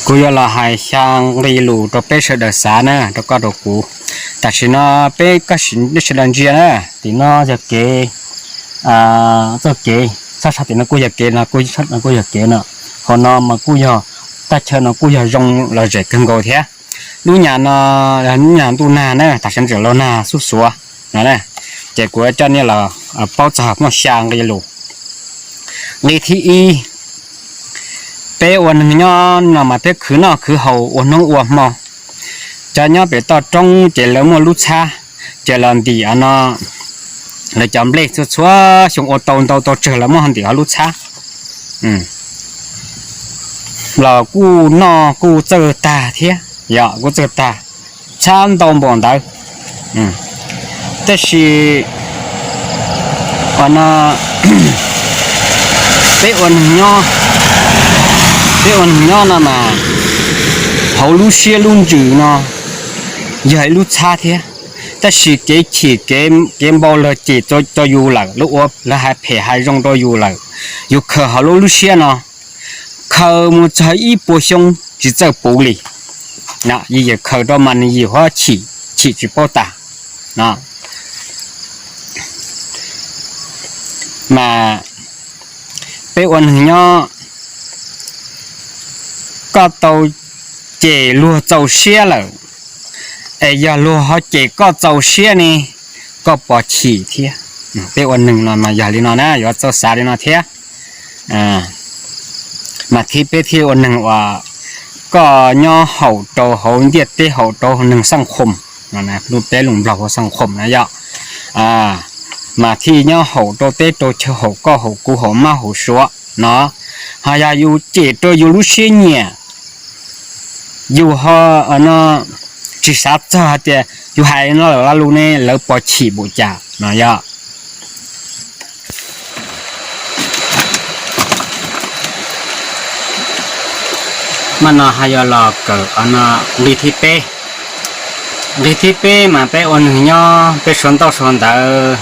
Kuv yuav los hais xya nqe lus rau peb sawv daws xav na, rau koj rau kuv. Tam sim no peb, koj sim, peb sawv daws ntsia na, tim no yog kev, txoj kev, sab sab tim no kuj yog kev no, kuj yog kev no, hauv no mas kuj yog, thaj chaw no kuj yog zoo lom zem kawg nkaus thiab. Lub nyam no, lub nyam ntuj nag na, tam sim no tseem los nag xuj xuav no, ces kuv coj nej los paub txog muaj xya nqe lus. Nqe thib ib, peb ua neeg nyob no mas peb khwv noj khwv haus ua hnub ua hmo. Cov nyob pem toj roob ces lawv muaj lub txhab, ces los ntim no, lawv cov nplej txhua txhua xyoo ua tau ntau tau tsawg los muab ntim hauv lub txhab los kuj noj kuj txawj tag thiab, yog kuj txawj tag, txhab ntau npaum ntawd. Tab sis no, peb ua neeg nyob, peb ua neeg nyob no mas hauv lub siab lub ntsws no yog ib lub txhab thiab. Tab sis kev chim kev npau luag cem rau yus lawm, lawv ua lawv hais phem hais zoo rau yus lawm, yus khaws hauv lub lub siab no, khaws mus txog ib puas xyoo tsis txawj puv li. Yus khaws rau mas nws yim huab chim, chim tsis paub tas. Mas peb ua neeg nyob, koj tau cem luag txaus siab lawm, es yog luag ho cem koj txaus siab ne, koj puas chim thiab? Peb ua neeg no mas yog li no na, yuav txawj xav li no thiab. Mas thib peb thiaj ua neeg uas koj nyob haum rau hauv ntiaj teb, haum rau neeg xaj khoom, lub peb lus Nplog hu xaj khoom na yom. Mas thiaj nyob haum rau teb rau chaw, haum koj haum kuv, haum mab haum suav no. Ho yog yus cem rau yus lub siab nyiam, yus ho no tsis xav txog hais tias yus hais no lawm lo lus ne, lawv puas chim npaum cas no yom. Mas no hais yog los kawm nqe thib peb. Nqe thib peb mas peb ua neeg nyob, peb sau ntaub sau ntawv,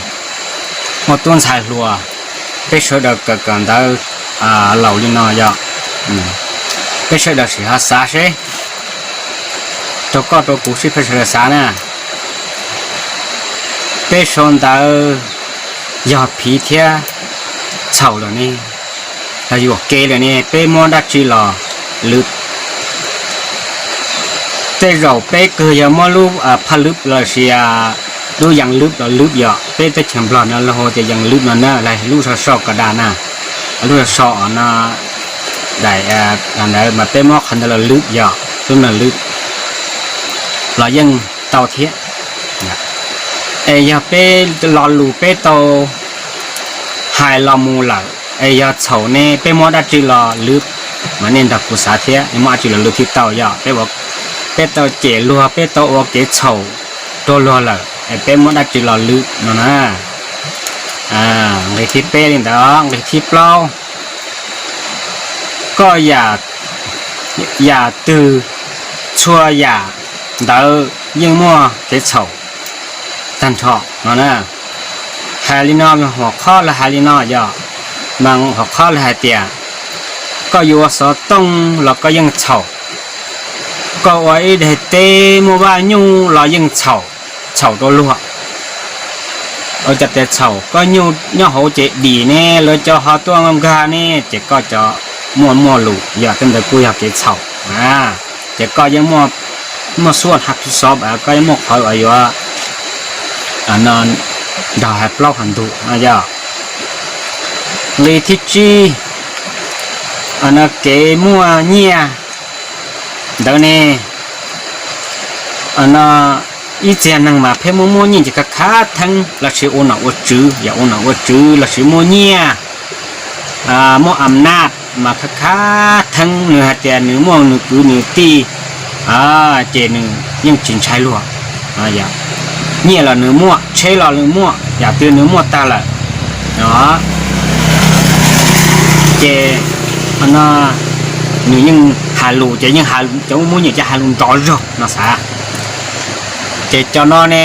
muaj tub ntxhais hluas, peb sawv daws kawm kawm ntawv laus li no yom. Peb sawv daws sim ho xav seb, rau koj rau kuv seb peb sawv daws xav na, peb sau ntawv yog phiv thiab txhaum lawm ne, los yuam kev lawm ne, peb muab dab tsi los lwb? Tej zaum peb kawg yog muab lub phaj lwb lossis lub yas lwb los lwb yom. Peb teb chaws Nplog no lawv hu tias yas lwb no na, los lub so so ko da na, lub so so no, daim ntawd mas peb muab qhov ntawd los lwb yom, lub no lwb los yeej tau thiab. Es yog peb lo lus peb tau hais los mus lawm, es yog txhaum ne, peb muab dab tsi los lwb? Mas nej nrog kuv xav thiab, muab dab tsi los lwb thiaj tau yom? Peb tau cem luag, peb tau ua kev txhaum rau luag lawm, es peb muab dab tsi los lwb no na? Nqe thib peb li ntawd. Nqe thib plaub, koj yam twg txhua yam ntawd yeej muaj kev txhaum tag nrho no na. Hais li no, hom khob lawv hais li no yom, mas hom khob lawv hais tias, koj yuav ua xov tooj los koj yeej txhaum, koj ua ib daim teb muaj vaj nyuj los yeej txhaum, txhaum rau luag. Ua cas tias txhaum? Koj nyuj nyob hauv ces dim ne, lawv cov ho tuaj nkag ne, ces koj cov muaj muaj lus yom, tej ntawd kuj yog kev txhaum. Ces koj yeej muaj xuaj ha xov, koj yeej muaj qhov uas yuav nrog hais plaub hais ntug no yom. Nqe thib tsib, kev muaj nyiaj ntawd ne, no ib txhia neeg mas pheej muaj muaj nyiaj ces khav khav theeb, lossis ua nom ua tswv, yog ua nom ua tswv lossis muaj nyiaj, muaj am naj mas khav khav theeb, nws hais tias nws muaj nws kwv nws tij, ces nws yeej tsis ntshai luag. Nyiaj los nws muaj, tsheb los nws muaj, yam twg nws muaj tag lawm. Ces no nws yeej hais lus ces yeej cov muaj nyiaj ces hais lus nrov zog no xav. Ces cov no ne,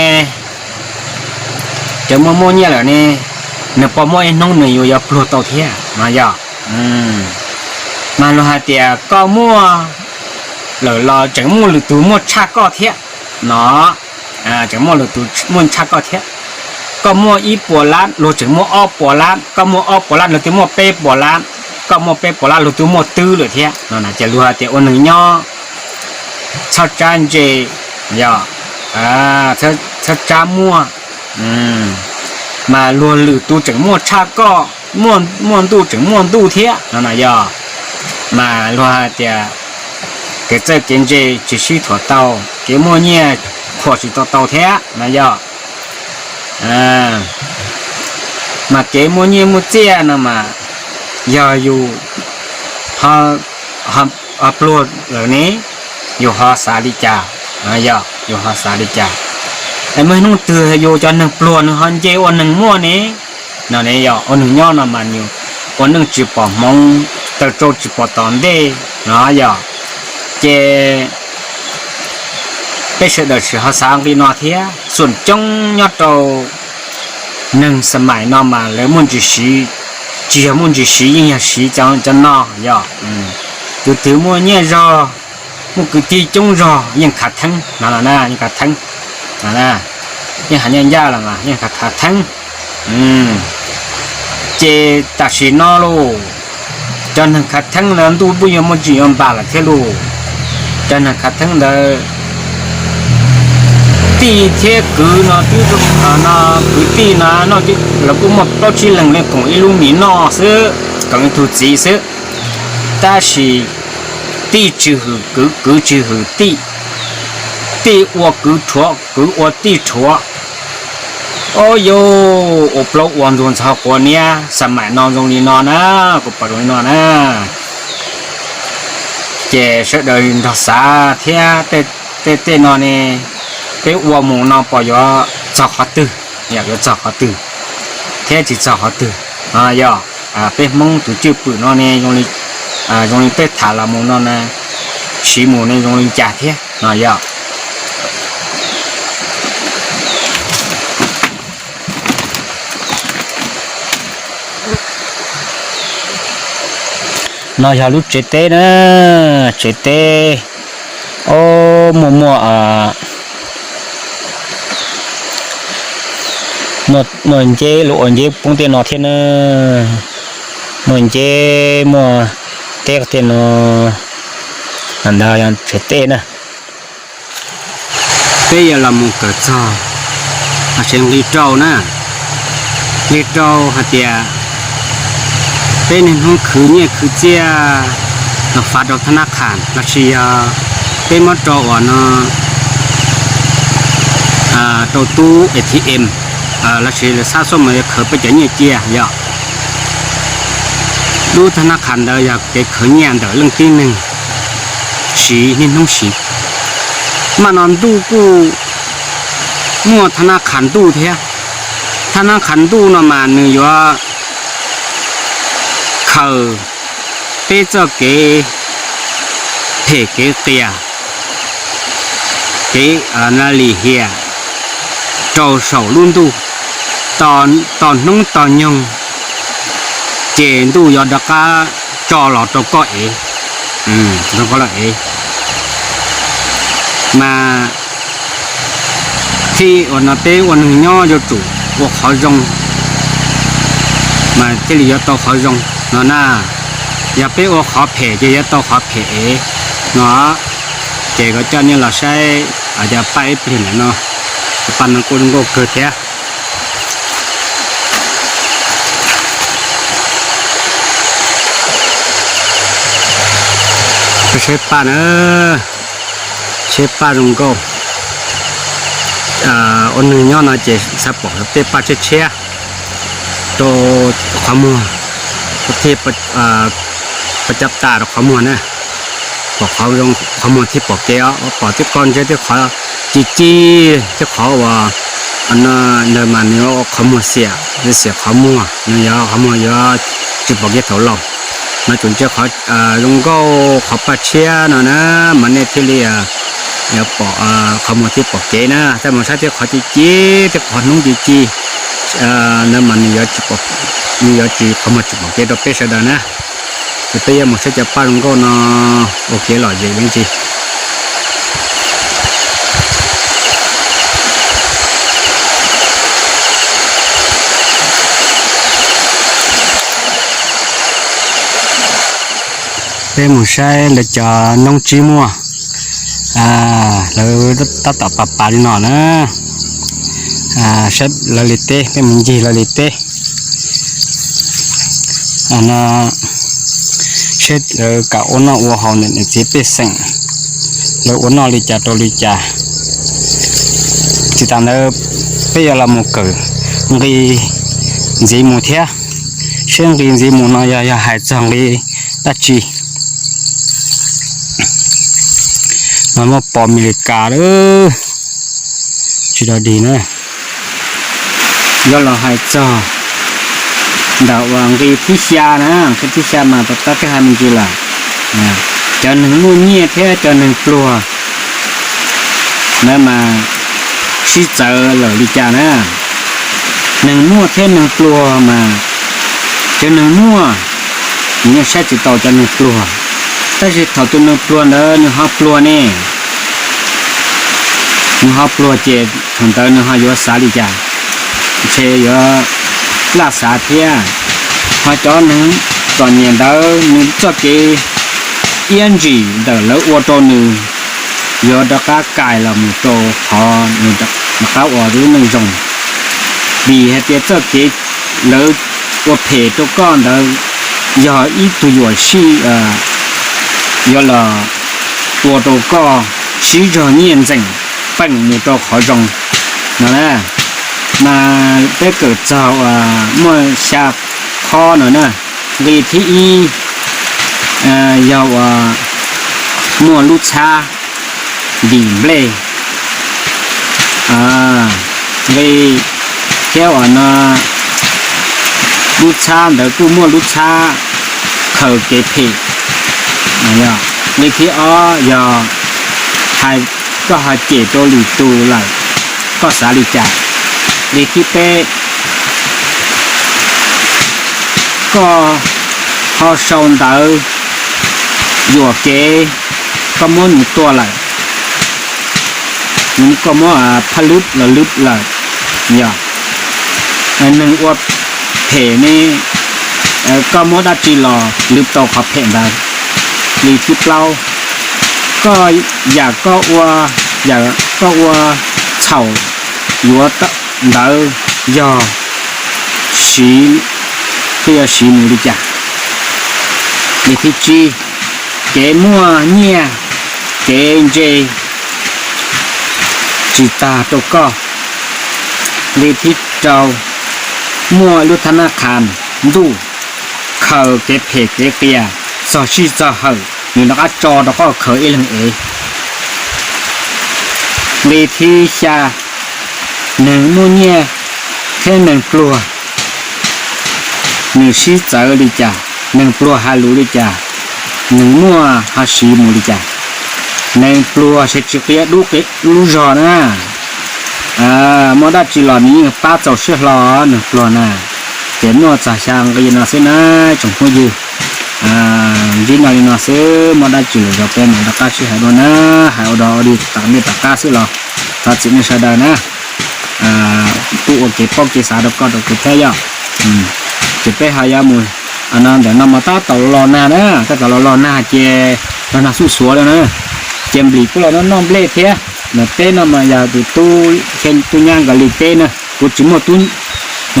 cov muaj muaj nyiaj lawm ne, nws puas muaj ib hnub nws yuav yuav pluag tau thiab no yom? Mas luag hais tias koj muaj lawm los tseem muaj lwm tus muaj tshaj koj thiab no. Tseem muaj lwm tus muaj tshaj koj thiab. Koj muaj ib puas lab, luag tseem muaj ob puas lab, koj muaj ob puas lab, luag twb muaj peb puas lab, koj muaj peb puas lab, luag twb muaj twb lawm thiab no. Ces luag hais tias ua neeg nyob txhob tsab ntse, yog, txhob tsab muaj, mas luag lwm tus tseem muaj tshaj koj, muaj ntuj tseem muaj ntuj thiab no na yog. Mas luag hais tias kev txawj kev ntse tsis sib thuam tau, kev muaj nyiaj qhuas tsis tau tau thiab no yog. Mas kev muaj nyiaj muaj txiaj no mas yog yus pluag lawm ne, yus ho xav li cas? Yog yus ho xav li cas? Es muaj hnub twg yus cov neeg pluag nws ho nce ua neeg muaj ne? No ne yog ua neeg nyob no mas nws ua neej tsis pom hmoov, taw tsau tsis pom tom ntej no yog. Ces peb sawv daws tsis ho xav nqi no thiab. Xum coob nyob rau neeg xa mais no mas lawv muaj ntsis siv, tsis yog muaj ntsis siv, yeej yog siv cov no yog. Tus twg muaj nyiaj zog, muaj kwv tij coob zog yeej khav theeb no, yeej khav theeb, yeej hais ncaj ncaj los mas yeej khav khav theeb. Ces tam sim no lauj, cov neeg khav theeb ntawd ntuj pub yuav muaj tsis yuav npam lawm thiab lauj. Cov neeg khav theeb ntawd tij thiab kwv no twb, no kwv tij no no lawv kuj muaj plaub tsib leeg li koom ib lub mis noj xwb, koom ib tug txiv xwb. Tab sis tij tsis hwm kwv, kwv tsis hwm tij, tij ua kwv rhuav, kwv ua tij rhuav. Au yau, ua plaub ua ntug ntxhov quav niab, xa mais no zoo li no na, kuv pom zoo li no na. Ces sawv daws nrog xav thiab, tej tej no ne, peb ua mus no pom yuav txog qhov twg, yuav txog qhov twg thiab tsis txog qhov twg. Yog peb Hmoob tus cwj pwm no ne, zoo li peb tham los mus no na, siv mus ne zoo li cas thiab no yog. No yog lub tsev teb na, tsev teb. Ob, muaj muaj, muaj nceb, lub ua nceb poob tej no thiab na. Muaj nceb, muaj teb tej no. Ntawd yog tsev teb na. Peb yuav los mus kawm txog los sis nqi rau na, nqi rau hais tias peb niaj hnub khwv nyiaj khwv txiaj los fav rau thab nab qhas lossis yog peb muab rau uas no rau tub A T M lossis lawv xab xoj mas yuav khaws peb cov nyiaj cia yog. Lub thab nab qhas ntawd yog kev khaws nyiaj ntawm leej tib neeg siv niaj hnub siv. Mas no ntuj kuj muaj thab nab qhas ntuj thiab. Thab nab qhas ntuj no mas nws yuav khaws peb txoj kev phem kev qias, kev lim hiam rau saum lub ntuj. Tos hnub tos nyoog ces ntuj yuav rov qab tso los rau koj ev, rau koj los ev. Mas thiaj uas no peb ua neeg nyob yuav tsum ua qhov zoo, mas thiaj li yuav tau qhov zoo no na. Yog peb ua qhov phem ces yuav tau qhov phem ev no. Ces koj coj nej los saib cov paj ib pliag ntawm no, cov paj no kuj zoo nkauj kawg thiab. Saib paj na, saib paj zoo nkauj. Ua neeg nyob no ces xav pom tej paj tshiab tshiab rau qhov muag, thiaj paj cab tas rau qhov muag na. Pom qhov muag thiaj pom kev os, pom tej qhov ntse, tej qhov ci ci, tej qhov uas ntawd mas nws ua qhov muag xiam, xiam qhov muag, nws yog qhov muag yuav tsis pom kev thaum laus. No tsuas ntsia qhov zoo nkauj, qhov paj tshiab no na, mas nej thiaj li yuav pom, qhov muag thiaj pom kev na. Tab mus saib tej qhov ci ci, tej qhov hnub ci ci ntawd mas nws yuav tsis, qhov muag tsis pom kev rau peb sawv daws na. Ces peb yuav mus saib cov paj zoo nkauj no ua kev lom zem me ntsis. Peb mus saib lawv cov noob tsib muaj, lawv tab tom pas pas li no na. Saib lawv li teb, peb mus ncig lawv li teb. Saib lawv kam ua noj ua haus ntawm niam txiv pej xeem, lawv ua noj li cas rau li cas. Tsis tas ntawd, peb yuav los mus kawm nqi ntxiv mus thiab, seb nqi ntxiv mus no yog yog hais txog nqi dab tsi. Mas muaj pos Amelikas lawm, tsis dog dig na. Yuav los hais txog ntawm uas nqi thib xya na, nqi thib xya mas tom qab twb hais me ntsis lawm. Cov neeg muaj nyiaj thiab cov neeg pluag ntawd mas sib txawv lawm li cas na. Neeg muaj thiab neeg pluag mas, cov neeg muaj nws yeej saib tsis taus cov neeg pluag, tab sis thaum tus neeg pluag ntawd nws ho pluag ne, nws ho pluag ces thaum ntawd nws ho yuav xav li cas, ntshe yuav laj xav thiab. Ho cov neeg txom nyem ntawd nws txoj kev iab ntsim ntawm lawv ua rau nws yuav rov qab kais los mus rau qhov nws rov qab ua lub neej zoo. Vim hais tias txoj kev lawv ua phem rau koj ntawd yog ib tug yuam sij yuav los ua rau koj sib zog nyiaj ntxeem peem mus rau qhov zoo no na. Mas peb kawm txog uas muaj xya qhov no na. Nqi thib ib yog uas muaj lub txhab ntim nplej, nqi thiab uas no lub txhab ntawd kuj muaj lub txhab khaws kev phem. Nqi thib ob yog hais koj ho cem rau lwm tus lawm, koj xav li cas. Nqi thib peb, koj ho sau ntawv yuam kev, koj muab nws tua lawm, koj muab phaj lwb los lwb lawm, yog neeg ua phem ne, koj muab dab tsi los lwb tau qhov phem ntawd. Nqi thib plaub, koj yam koj ua, yam koj ua txhaum yuav ntawd yog siv, koj yuav siv mus li cas. Nqi thib tsib, kev muaj nyiaj kev ntse tsis tag rau koj. Nqi thib rau, muaj lub thab nab qhas ntuj khaws kev phem kev qias txog sij txog hawm, nws rov qab tso rau koj khaws ib leeg ev. Nqi thib xya, neeg muaj nyiaj thiab neeg pluag nws sib txawv li cas, neeg pluag hais lus li cas, neeg muaj ho siv mus li cas. Neeg pluag seb tsis qia dub lub zog na, muaj dab tsi los nws yeej pab txaus siab hlo neeg pluag na. Ces muaj txog xya nqi no xwb na tsoom phooj ywg. Ntsib no li no xwb, muaj dab tsi lwm zaus peb mam rov qab sib hais dua na, hais ua dog ua dig tom ntej tom qab xwb los thov txim nej sawv daws na. Kuj ua kev paub kev xav rau koj rau kuv thiab yom. Ces peb ho yuav mus, ntawm no mas tab tom los nag na, tab tom los los nag ces los nag xuj xuav li na. Ces nplis kuj los noj noj nplej thiab. Ntawm teb no mas yog tus tub, tub nyab nkawd li teb na, kuv tsis muaj tub,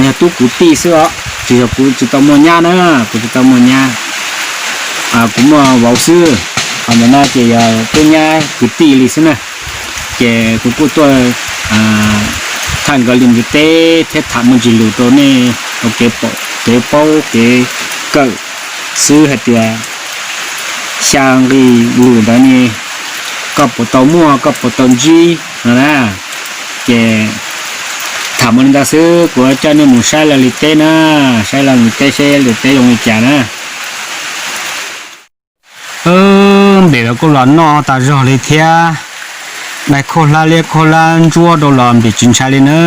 yog tub kwv tij xwb os, tsis yog kuv tsis tau muaj nyab na, kuv tsis tau muaj nyab. Kuv muaj vauv xwb, ho ntawm no ces yog tub nyab kwv tij li xwb na. Ces kuv kuj tuaj tham nkawd li ntawd teb thiab tham me ntsis lus rau nej ua kev paub kev kawm xwb hais tias xya nqi lus ntawd ne, koj puas tau muaj koj puas tau ntsib no na. Ces tham mus li ntawd xwb, kuv coj nej mus saib lawv li teb na, saib lawv li teb seb lawv teb zoo li cas na. Nplis los kuj los noj tas zog li thiab, dai khaub hlab liab khaub hlab ntsuab rau los nplis tsis ntshai li na.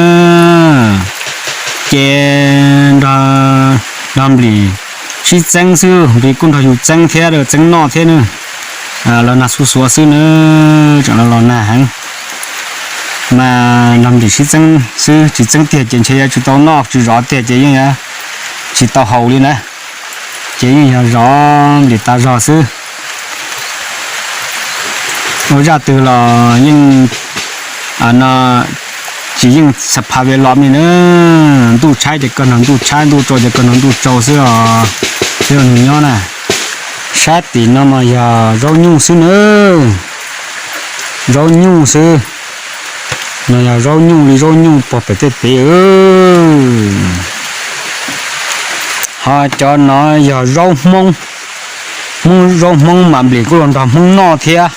Ces nrog nplis sib txeeb xwb, nplis kuj nrog yus txeeb thiab, txeeb noj thiab na. Los nag xuj xuav xwb na, tseem los los nag heev. Mas nrog nplis sib txeeb xwb, tsis txeeb tiag ces ntshe yuav tsis tau noj, tsis zov tiag ces yeej yuav tsis tau haus li na. Ces yeej yog zov nplis tas zog xwb. Ua zaj twg los yeej, no, tsis yeej xab pha ve los li na. Ntuj tshaib ces koj hnov ntuj tshaib, ntuj tsaus ces koj hnov ntuj tsaus xwb os. Peb ua neeg nyob na, sab tim no mas yog zaub nyuj xwb na, zaub nyuj xwb. No yog zaub nyuj li zaub nyuj pog pem tej pem. Ho cov no yog zaub Hmoob, Hmoob, zaub Hmoob mas nplis kuj los nrog Hmoob noj thiab.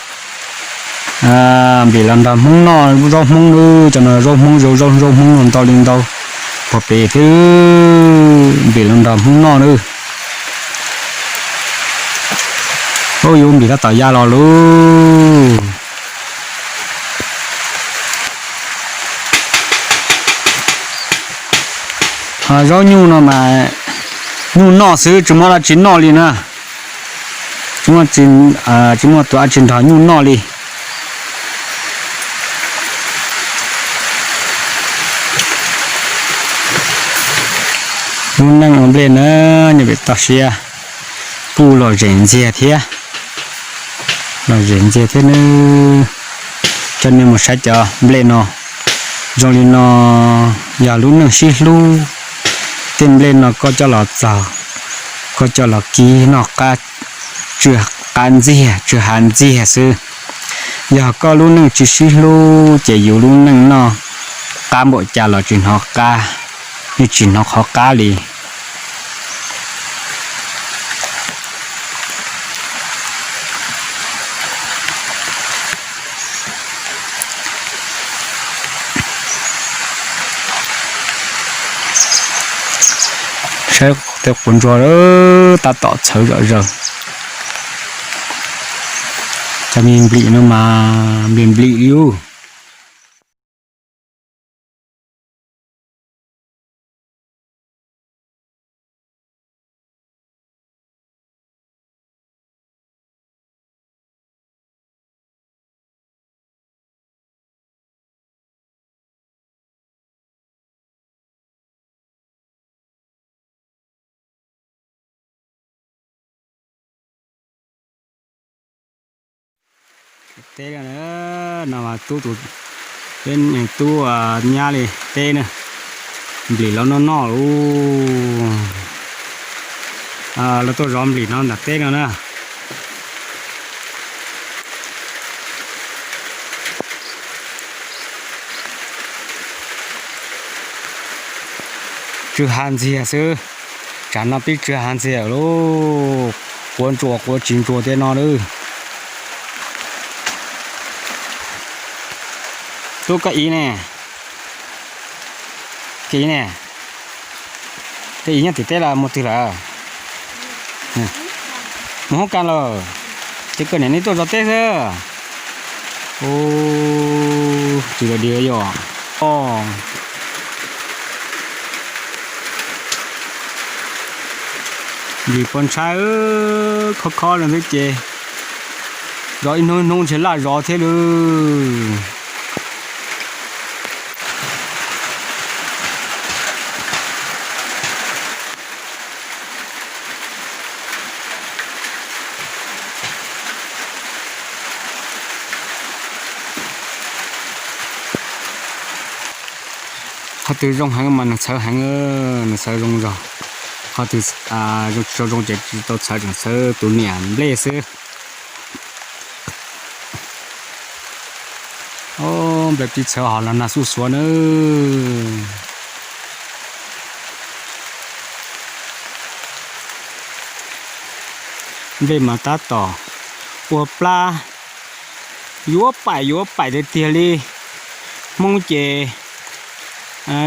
Nplis los nrog Hmoob noj, zaub Hmoob na, cov no zaub Hmoob, zaub, zaub Hmoob los ntau li ntau pog pem thiab, nplis los nrog Hmoob noj na. Ub, yuav nplis tab tom ya los lauj. Ho zaub nyuj no mas nyuj noj xwb, tsis muaj dab tsi noj li na. Tsis muaj, tsis muaj tus dab tsi nrog nyuj noj li. Lub neej ua nplej na, nyob pem toj siab kuj lom zem ntxiag thiab. Lom zem ntxiag thiab nawb. Coj nej mus saib cov nplej no. Zoo li no yog lub neej sib hlub. Tej nplej no koj coj los txog, koj coj los kib noj qab, tsw qab ntxiag, tsw hav ntxiag xwb. Yog koj lub neej tsis sib hlub ces yus lub neej noj qab npaum cas los tsis hnov qab, yeej tsis hnov qhov qab li. Saib tej quav ntsuag tab tom txhawv zom zaws. Cov me nplim no mas nplim nplim li ub. Teb no, no mas tub tus, peb tub nyab li teb na, nplim los noj noj lauj. Los tuaj zov nplim no ntawm teb no na. Tsw hav ntxiag xwb, tsam no pib tsw hav ntxiag lauj, quav ntsuas quav tsis ntsuas tiag no lauj. Tub koj ib ne, koj ib ne, koj ib nyob tim teb los mus twg lawm? Mus hoob kas lawm, ces koj niam neb tuaj zov teb xwb. Ub, tsis los diam yom. Nplim pos ntshai, khob khob li thiab ces zov ib hnub ib hnub ntshe laj zov thiab lawm. Qhov twg zoo heev mas nws txhawv heev, nws txhawv zoo zog. Qhov twg zoo tsis zoo ces tsis tau txhawv, tseem txhawv tus niam nplej xwb. Nplej pib txhawv ho los nag xuj xuav nawb. Nplej mas tab tom ua plab yuav paim yuav paim tiag tiag li. Hmoob ces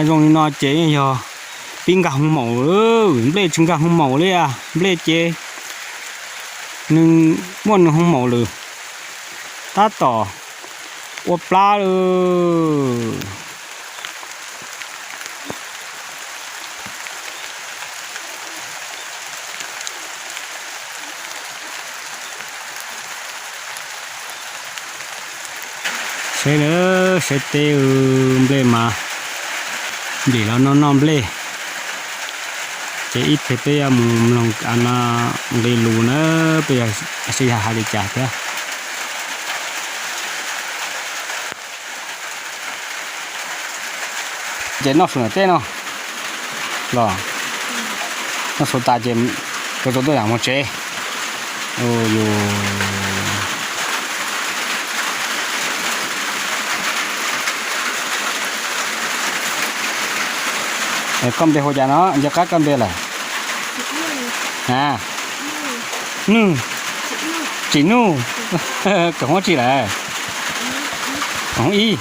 zoo li no ces yog pib nkag hoo maum, nplej tsis nkag hoo maum li, nplej ces nws muaj nws hoo maum lawm, tab tom ua plab lawm. Saib, saib teb, nplej mas nplim los noj noj nplej. Ces ib pliag peb yuav mus mloog nqe lus na, peb yuav saib yog hais li cas thiab. Ces noj su nam teb no los, noj su tas ces rau rau tuaj yam mus tsev. Yus koj npe hu cas no, nco qab koj npe lawm? A, Nuj, Tsim Nuj. Kawm hoob tsi lawm? Hoob ib,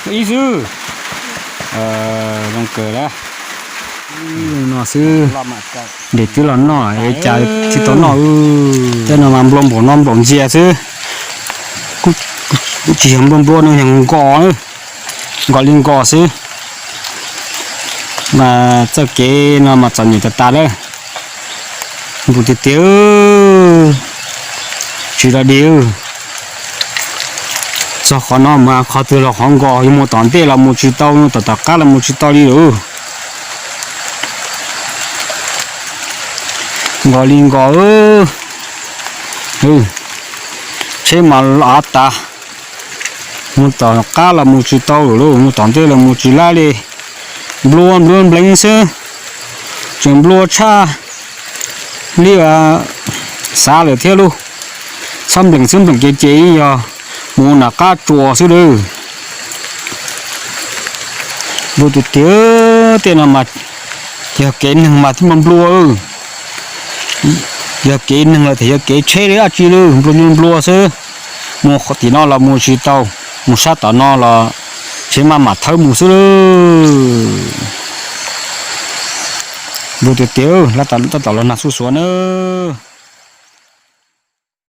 hoob ib xwb. Zoo kawg a. No xwb, ntes twb los noj, cas tsis tau noj. Tej no mas nplua npaum no nplaum ntxias xwb, kuj tsis yog nplua nplua no, yog nkos, nkos li nkos xwb. Mas txoj kev no mas txom nyem tas tas lawm. Npus tiag tiag, tsis los dig. Txog qhov no mas qhov twg los qhov nkos, yuav mus tom ntej los mus tsis tau, mus tom tom qab los mus tsis tau li lawm. Nkos li nkos, tsheb mas av tas, mus tom qab los mus tsis tau lawm, mus tom ntej los mus tsis laib li. Nplua nplua npleev xwb, tseem nplua tshaj li xav lawm thiab lauj. Txhob npleem xwb, npleem ces ces yog mus nram qab tsuas xwb lawm. Nplua tiag tiag, tej no mas yog kev neeg mas thiaj nplua nplua. Yog kev neeg los tias yog kev tsheb li dab tsi li, nplua nplua xwb. Mus qhov tim no los mus tsis tau, mus sab tom no los tsheb maj mam thawb mus xwb lawm. Nplua tiag tiag, tab tom los nag xuj xuav nawb.